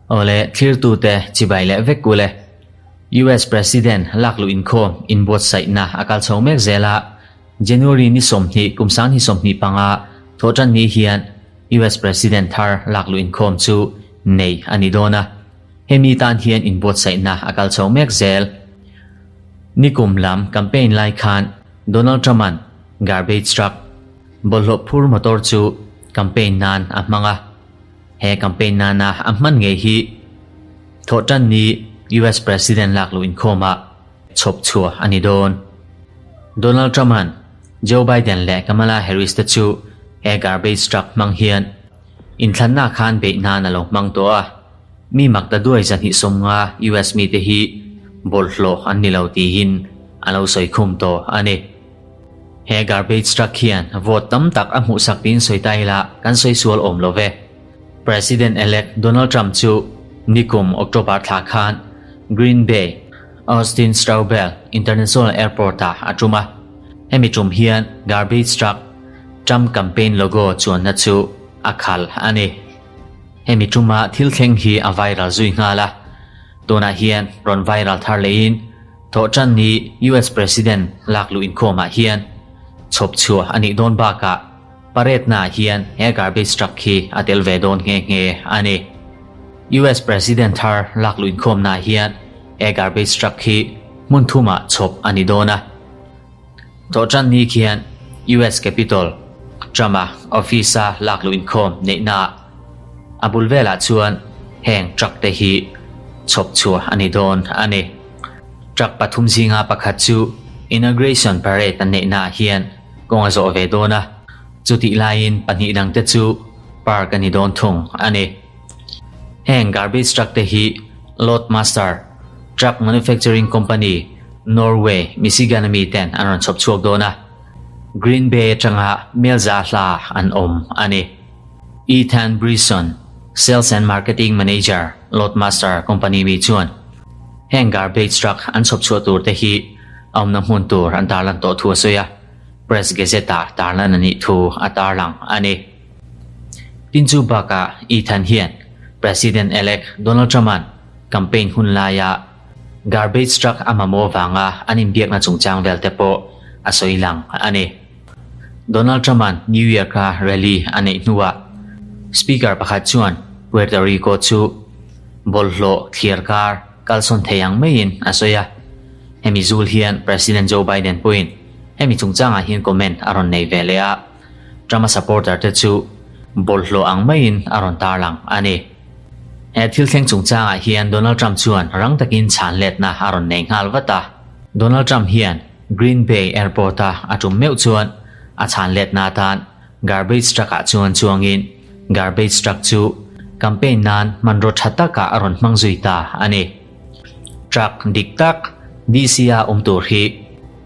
Awle, thlirtute chibai leh vek ule. US President lakluh inkhawm inbuatsaihna a kal chho mek zel a, January ni 20 kum 2025 thawhtan ni hian US President thar lakluh inkhawm chu nei a ni dawn a, hemi tan hian inbuatsaihna a kal chho mek zel. Nikum lam campaign lai khan Donald Trump-a'n garbage truck, bawlhhlawh phur motor chu campaign nan a hmang a. He campaign nana a hman ngei hi thawhtan ni US President lakluh inkhawmah chhawp chhuah a ni dawn. Donald Trump-a'n Joe Biden leh Kamala Harris te chu he garbage truck hmang hian inthlanna khan beih nan a lo hmang tawh a. Mi mak ta duai 250 US mite hi bawlhhlawh an ni lo tiin a lo sawi khum tawh a ni. He garbage truck hian vote tam tak a hmuhsak tiin sawi ta ila kan sawi sual awm lo ve. President-elect Donald Trump chu nikum October thla khan Green Bay, Austin Straubel International Airport-ah a tum a. Hemi tum hian garbage truck Trump campaign logo chuanna chu a khal a ni. Hemi tuma thil thleng hi a viral zui nghal a, tunah hian rawn viral thar lehin thawhtan ni US President lakluh inkhawmah hian chhawp chhuah a nih dawn bakah parade naah hian he garbage truck hi a tel ve dawn nghe nghe a ni. US President thar lakluh inkhawmnaah hian he garbage truck hi hmun thumah chhawp a ni dawn a. Thawhtan ni khian US Capitol, Trump-a office-a lakluh inkhawm neihnaah a bul velah chuan heng truck te hi chhawp chhuah a ni dawn a ni. Truck pathum zinga pakhat chu inauguration parade an neihnaah hian kawng a zawh ve dawn a, chutih laiin pahnih dangte chu park a ni dawn thung a ni. Heng garbage truck te hi Loadmaster Truck Manufacturing Company, Norway, Michigan a mi ten an rawn chhawp chhuak dawn a, Green Bay atanga Melza hla an awm a ni. Ethan Brisson, Sales and Marketing Manager, Loadmaster Company mi chuan heng garbage truck an chhawp chhuah tur te hi a awmna hmun tur an tarlan tawh thu a sawi a, Press Gazette-ah tarlan a nih thu a tarlang a ni. Tin chu bakah Ethan hian President-elect Donald Trump-a'n campaign hun laia garbage truck a mamawh vanga an inbiakna chungchang vel te pawh a sawi lang a ni. Donald Trump-a'n New York-a rally a neih hnuah Speaker pakhat chuan Puerto Rico chu bawlhhlawh thliar kar kalsawn thei ang maiin a sawi a. Hemi zul hian President Joe Biden pawhin hemi chungchangah hian comment a rawn nei ve leh a. Trump-a supporter te chu bawlhhlawh ang maiin a rawn tarlang a ni. He thil thleng chungchangah hian Donald Trump chuan rang takin chhan letna a rawn nei nghal vat a. Donald Trump hian Green Bay Airport-a a tum meuh chuan a chhan letna atan garbage truck-ah chuan chuangin garbage truck chu campaign nan hmanraw tha takah a rawn hmang zui ta a ni. Truck dik tak DC-a awm tur hi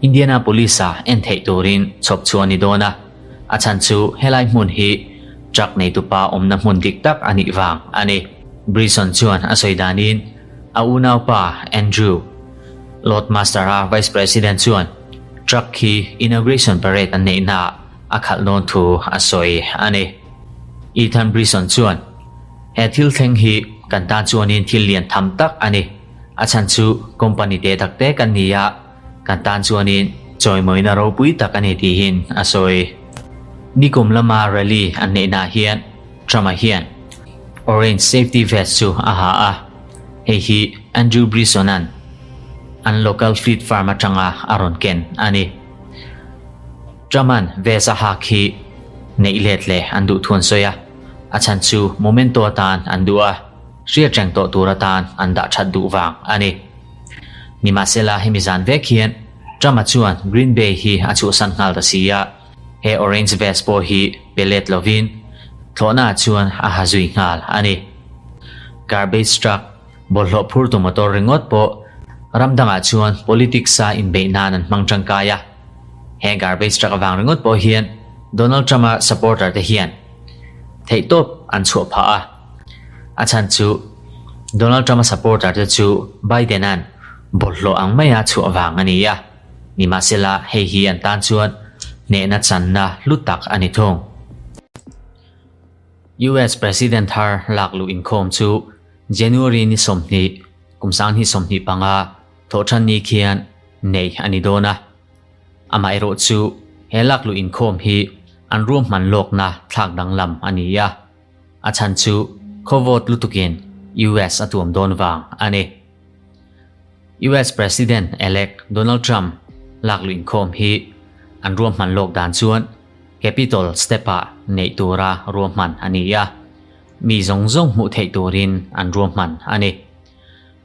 Indianapolis-a en theih turin chhawp chhuah a ni dawn a, a chhan chu helai hmun hi truck neitupa awmna hmun dik tak a nih vang a ni. Brisson chuan a sawi danin a unaupa Andrew, Loadmaster-a Vice President chuan truck hi inauguration parade an neihnaah a khalh dawn thu a sawi a ni. Ethan Brisson chuan he thil thleng hi kan tan chuanin thil lian tham tak a ni. A chhan chu company te tak te kan ni a, kan tan chuanin chawimawina ropui tak a ni tihin a sawi. Nikum lama rally an neihnaah hian Trump-a hian orange safety vest chu a ha a, hei hi Andrew Brisson-a'n an local fleet farm atanga a rawn ken a ni. Trump-a'n vest a hak hi neih let leh an duh thu an sawi a, a chhan chu momento atan an duh a. Hriat reng tawh tur atan an dah that duh vang a ni. Nimahsela hemi zan vek hian Trump-a chuan Green Bay hi a chhuahsan nghal ta si a, he orange vest pawh hi pe let lovin thlawhnaah chuan a ha zui nghal a ni. Garbage truck, bawlhhlawh phurtu motor ringawt pawh ram dangah chuan politics-a inbeih nan an hmang tangkai a. He garbage truck avang ringawt pawh hian Donald Trump-a supporter te hian theihtawp an chhuah phah a. A chhan chu Donald Trump-a supporter te chu Biden-a'n bawlhhlawh ang maia chhuah vang a ni a, nimahsela hei hi an tan chuan hnehna channa hlu tak a ni thung. US President thar lakluh inkhawm chu January ni 20, kum 2025 Thawhṭanni khian neih a ni dawn a. Amaherawh chu he lakluh inkhawm hi an ruahman lawkna thlak danglam a ni a, a chhan chu khaw vawt lutukin US a tuam dawn vang a ni. US President-elect Donald Trump lakluh inkhawm hi an ruahman lawk dan chuan Capitol Step-ah neih tura ruahman a ni a, mi zawng zawng hmuh theih turin an ruahman a ni.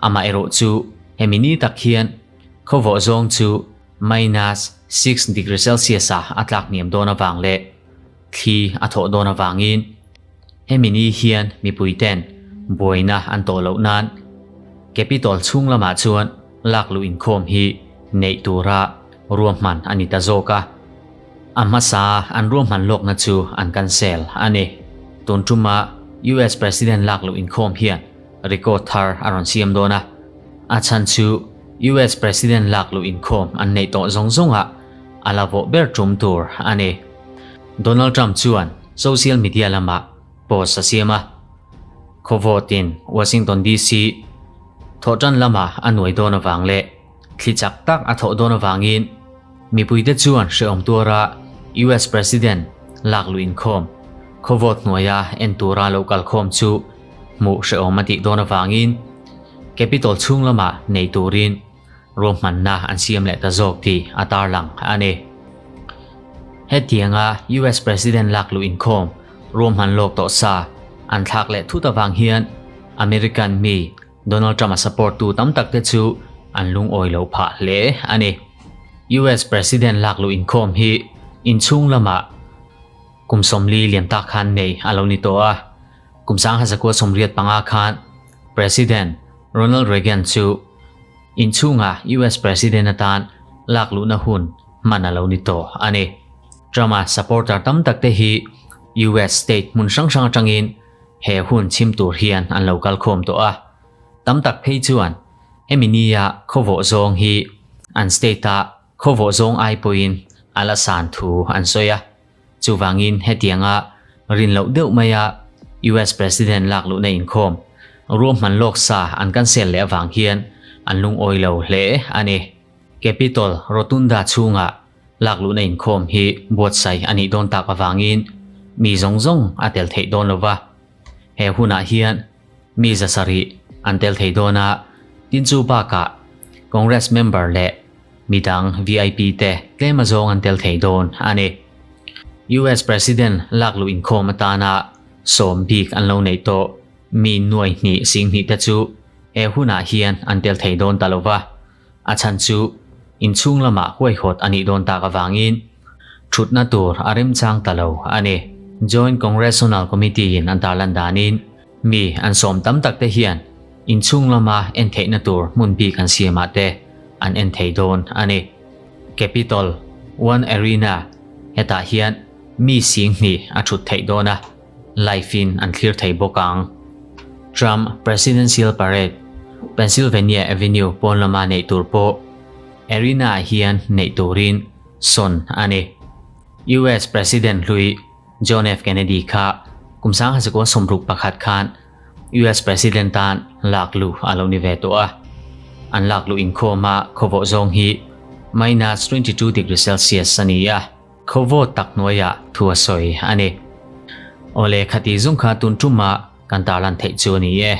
Amaherawh chu hemi ni tak hian khawvawh zawng chu minus 6 degree Celsius-a a tlak hniam dawn avang leh thli a thawh dawn avangin hemi ni hian mipuiten buaina an tawh loh nan Capitol chhung lamah chuan lakluh inkhawm hi neih tura ruahman a ni ta zawk a. A hmasa an ruahman lawkna chu an cancel a ni. Tun tuma US President lakluh inkhawm hian record thar a rawn siam dawn a, a chhan chu US President lakluh inkhawm an neih tawh zawng zawngah a la vawh ber tum tur a ni. Donald Trump chuan social media lamah post a siam a, khawvawtin Washington DC thawhtan lamah a nuai dawn avang leh thli chak tak a thawh dawn avangin mipuite chuan hrehawm tuara US President lakluh inkhawm khawvawt hnuaia en tura lo kalkhawm chu hmuh hrehawm a tih dawn avangin Capitol chhung lamah nei turin ruahmanna an siam leh ta zawk tih a tarlang a ni. Hetianga US President lakluh inkhawm ruahman lawk tawh sa an thlak leh thut avang hian American mi Donald Trump a support tu tam tak te chu an lungawi lo phah hle a ni. US President lakluh inkhawm hi inchhung lamah kum 40 liam tak khan nei a lo ni tawh a. Kum 1985 khan President Ronald Reagan chu inchhunga US President atan lakluhna hun hman a lo ni tawh a ni. Trump a supporter tam tak te hi US state hmun hrang hrang atangin he hun chhim tur hian an lo kal khawm tawh a. Tam tak phei chuan hemi nia khawvawh zawng hi an state a khawvawh zawng ai pawhin a la san thu an sawi a. Chuvangin hetianga rin loh deuh maia US President lakluhna inkhawm ruahman lawk sa an cancel leh avang hian an lungawi lo hle a ni. Capitol Rotunda chhunga lakluhna inkhawm hi buatsaih a nih dawn tak avangin mi zawng zawng a tel theih dawn lova. He hunah hian mi 700 an tel thei dawn a, tin chu bakah Congress member leh midang VIP te tlem azawng an tel thei dawn a ni. US President lakluh inkhawm atana sawm bik an lo neih tawh mi 2,020 te chu he hunah hian an tel thei dawn ta lova. A chhan chu inchhung lamah huaihawt a nih dawn tak avangin thutna tur a remchang ta lo a ni. Joint Congressional Committee in an tarlan danin mi an sawm tam tak te hian inchhung lama en theihna tur hmun bik an siamah te an en thei dawn a ni. Capitol One Arena hetah hian mi 20,000 a thut theih dawn a, live in an thlir thei bawk ang. Trump Presidential Parade Pennsylvania Avenue pawn lama neih tur pawh arena ah hian neih turin sawn a ni. US President hlui John F Kennedy kha kum 1961 khan US President tan lakluh a lo ni ve tawh a. An lakluh inkhawma khawvawh zawng hi minus 22 degree Celsius a ni a, khawvawt tak hnuaiah thu a sawi a ni. Awle khati zung kha tun tuma kan tarlan theih chu a ni e.